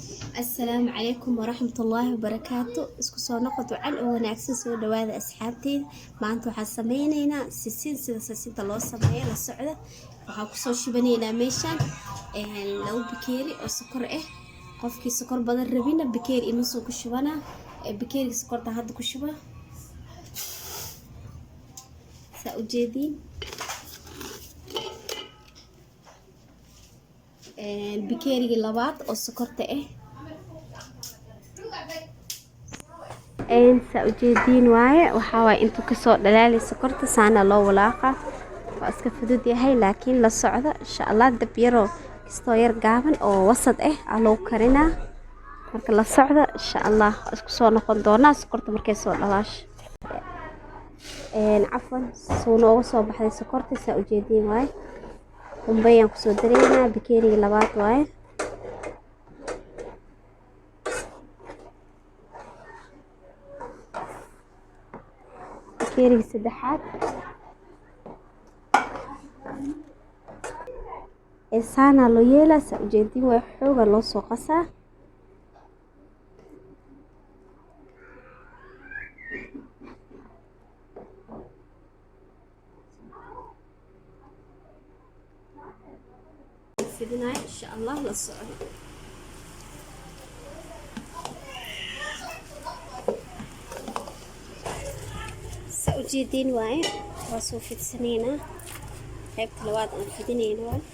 Asalaamu calaykum waraxmatullaahi wabarakaatu. Isku soo noqod wacan oo wanaagsan. Soo dhawaada asxaabteyda. Maanta waxaan sameyneynaa sisin. Sida sisinta loo sameeyo la socda. Waxaan kusoo shubanaynaa meeshaan 2 bakeeri oo sokor ah. Qofkii sokor badan rabina bakeeri inusoo ku shubanaa. Bakeeriga sokorta hadda ku shuba, saa ujeediin. Bakeerigii labaad oo sokorta ah, saa ujeediin waaye. Waxaa waaye intuu kasoo dhalaalay sokorta, saana loo walaaqa. Waa iska fudud yahay, laakiin la socda insha Allah. Dab yaroo kastoo yar gaaban oo wasad ah aa lagu karinaa. Marka la socda insha Allah, waa isku soo noqon doonaa sokorta markay soo dhalaasho. Cafwan, suu nooga soo baxday sokorta, saa ujeediin waaye. Qumbayaan kusoo dareynaa, bakeeriga labaad waaye. Bakeeriga saddexaad ee saanaa loo yeelaa, saa ujeediin waaye. Xooga loo soo qasaa. Fidinayo insha Allah, la socdo. Saa ujeediin waaye, waa soo fidsanaynaa. Qaybta labaad aan fidinayno waaye.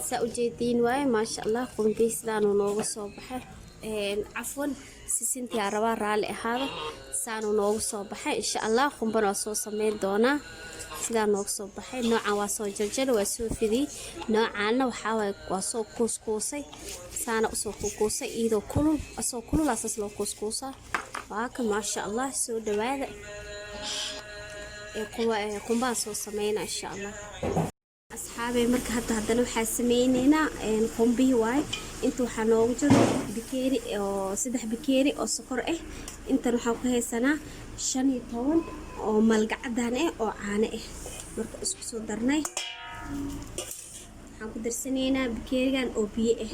Saa ujeediin waaye, maasha Allah. Qumbey sidaanuu nooga soo baxay. Cafwan, sisintii aa rabaa, raalli ahaada. Saanuu noogu soo baxay insha Allah. Qumbana waa soo sameyn doonaa. Sidaa nooga soo baxay. Noocan waa soo jarjara, waa soo fidiyey. Noocaana waxaa waaye waa soo kuuskuusay, saana usoo kuukuusay iyadoo kulul. Asoo kulul saas loo kuuskuusaa. Waa ka, maasha Allah. Soo dhawaada. Qumbaan soo sameyna insha Allah, asxaabey. Marka hadda haddana waxaa sameyneynaa qumbihii waaye. Inta waxaa noogu jiro bakeeri oo 3 bakeeri oo sokor ah. Intan waxaan ku haysanaa 15 oo malgacadan ah oo caano ah. Marka isku soo darnay, waxaan ku darsanaynaa bakeerigan oo biyo ah.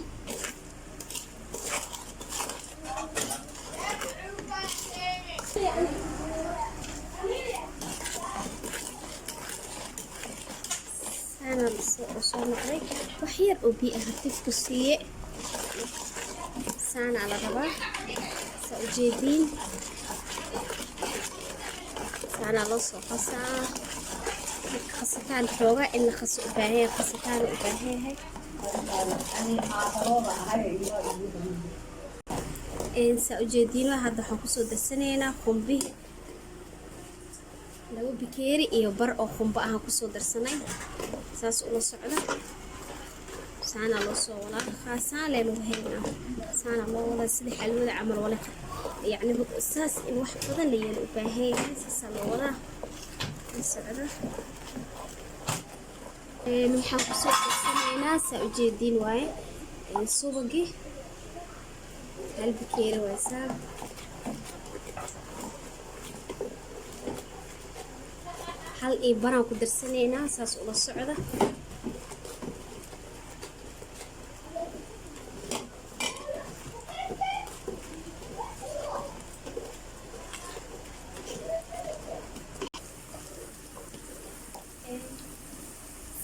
Saana soo noqday. Wax yar oo biyo ah hartif ku siiye. Saanaa la rabaa, saa ujeediin. Saanaa loo soo qasaa. Marka khasitaan xoogaa in la qaso u baahan yahay, khasitaan u baahan yahay. Saa ujeediin, hadda waxaan kusoo darsanaynaa qumbihi. 2 bakeeri iyo bar oo qumbo ahaan kusoo darsanay. Saas ula socda. Saanaa loo soo walaaqaa, saan lee lagu haynaa, saanaa loo wadaa sida xalwada camal. Wala yacni saas in wax badan la yeelo u baahan yahay. Saasaa loo wadaa, la socda. Waxaan kusoo darsanaynaa, saa ujeediin waaye, subagii 1 bakeeri waay. Saa hal iyo baraan ku darsanaynaa. Saas ula socda.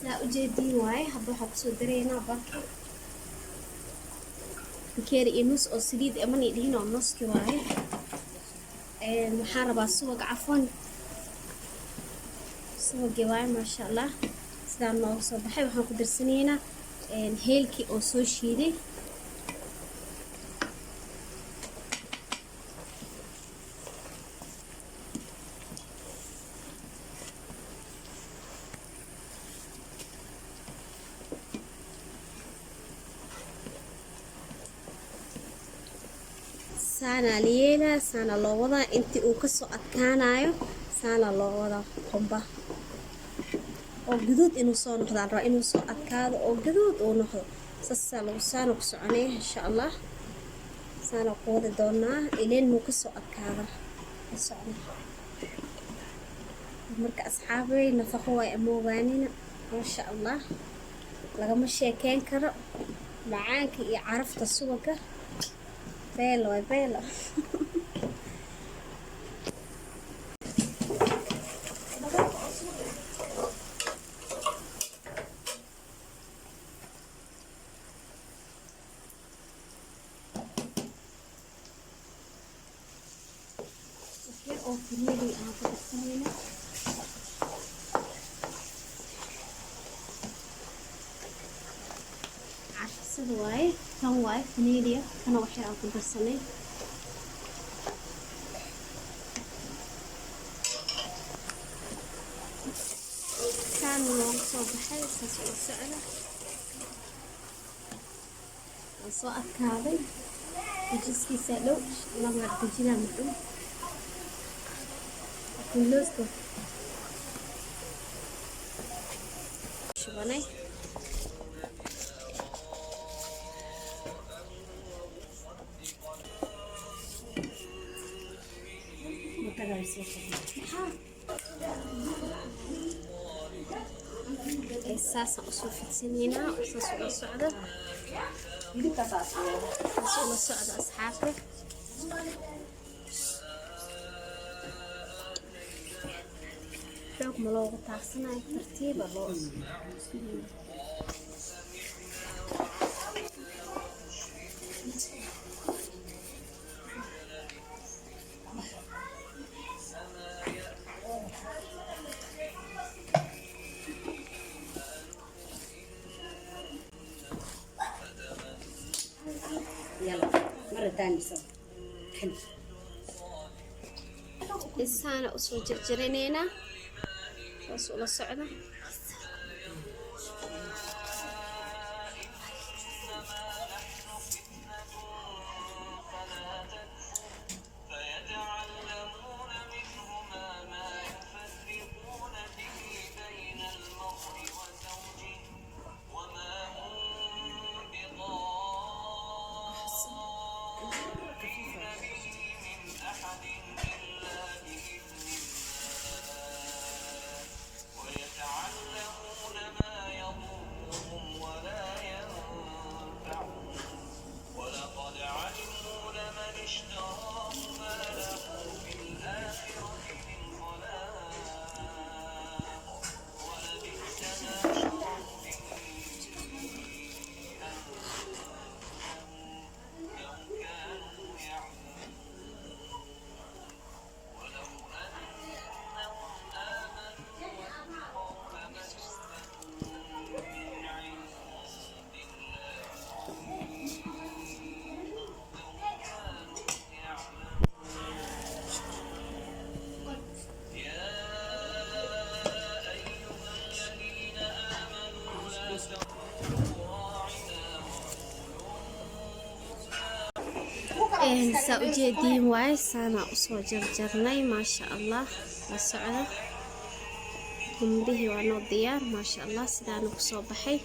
Saa ujeediin waaye. Hadda waxaan kusoo daraynaa barki bakeeri iyo nus oo saliid amani dhihin oo nuski waaye. Waxaan rabaa subag, cafwan, subagii waaye. Maasha Allah, sidaan nooga soo baxay. Waxaan ku darsanaynaa heelkii oo soo shiiday. Saanaa la yeelaa, saana loo wadaa intii uu kasoo adkaanayo. Saana loo wadaa qumba. Oo guduud inuu soo noqdaan rabaa, inuu soo adkaado oo guduud uu noqdo. Saasaa lagu saana ku soconaya, insha Allah. Saana ku wadi doonaa ileen muu kasoo adkaada la socda. Marka asxaabay, nafaqo waay, amoogaanina. Maasha Allah, lagama sheekeyn karo macaanka iyo carafta subaga. Beelo waay, beelo. Waxyar oo vanilla aan ku darsanayna. Carfisada waaye tan, waaye vanilla kana. Waxyar aan ku darsanay. Kaan nooga soo baxay, saas ula socda. Waa soo adkaaday, dejiskiisa dhow lama dejinaa madhow, laakiin looska shubanay. Maxaa saasaan usoo fidsanaynaa. Saas ula socda, saas ula socda, asxaabta. Xoog ma loogu taarsanayo, tartiiba loo. يلا مرة ثانية سوا، حلو. Isaana usoo jarjaranaynaa, saas ula socda. فيتعلمون منهما ما يفرقون به بين المرء وزوجه وما هم بضارين به من أحد إلا بإذن الله، ويتعلمون ما يضرهم ولا ينفعهم، ولقد علموا لمن اشتراه ما له في الآخرة من خلاق، ولبئس ما شروا به أنفسهم لو كانوا يعلمون. ولو أنهم آمنوا واتقوا لمثوبة من عند الله لو كانوا يعلمون. يا أيها الذين آمنوا لا تقولوا راعنا وقولوا Saa ujeediin waaye, saanaa usoo jarjarnay. Maasha Allah, la socda. Qumbihii waa noo diyaar, maasha Allah, sidaana kusoo baxay.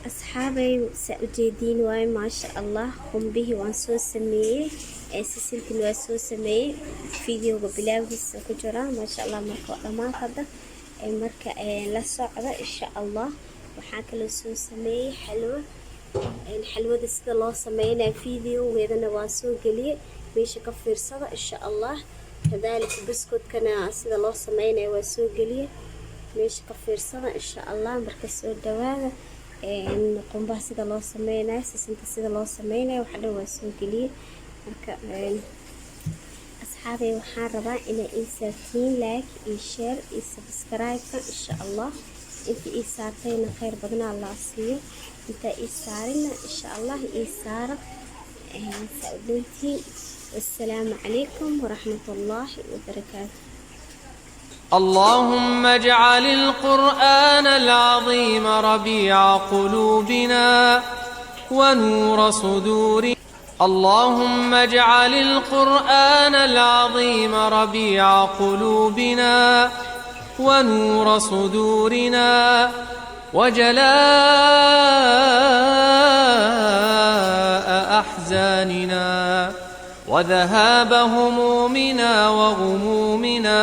Asxaabay, saa ujeediin waaye, maasha Allah. Qumbihii waan soo sameeyey, ee sisintin waa soo sameeyey, videoga bilaawgiisa ku jira, maasha Allah. Marka waa dhammaan hadda. Marka la socda, insha Allah. Waxaa kaloo soo sameeyey xalwo. Xalwada sida loo sameynayo videogeedana waa soo geliyey, meesha ka fiirsada, insha Allah. Kadaalika buskudkana sida loo sameynayo waa soo geliyey, meesha ka fiirsada, insha Allah. Marka soo dhawaada. Qumbaha sida loo sameynayo, sisinta sida loo sameynayo, waxa dhan waa soo geliyey. Marka asxaabay, waxaan rabaa inay ii saartiin like iyo share iyo subscribe-ka, insha Allah. Inta ii saartayna khayr badana Allah siiyo, intaa ii saarina, insha Allah, ii saara. Saa u dhantiin. Wassalaamu calaykum waraxmatullaahi wabarakaatu. اللهم اجعل القرآن العظيم ربيع قلوبنا ونور صدورنا. اللهم اجعل القرآن العظيم ربيع قلوبنا ونور صدورنا وجلاء أحزاننا وذهاب همومنا وغمومنا.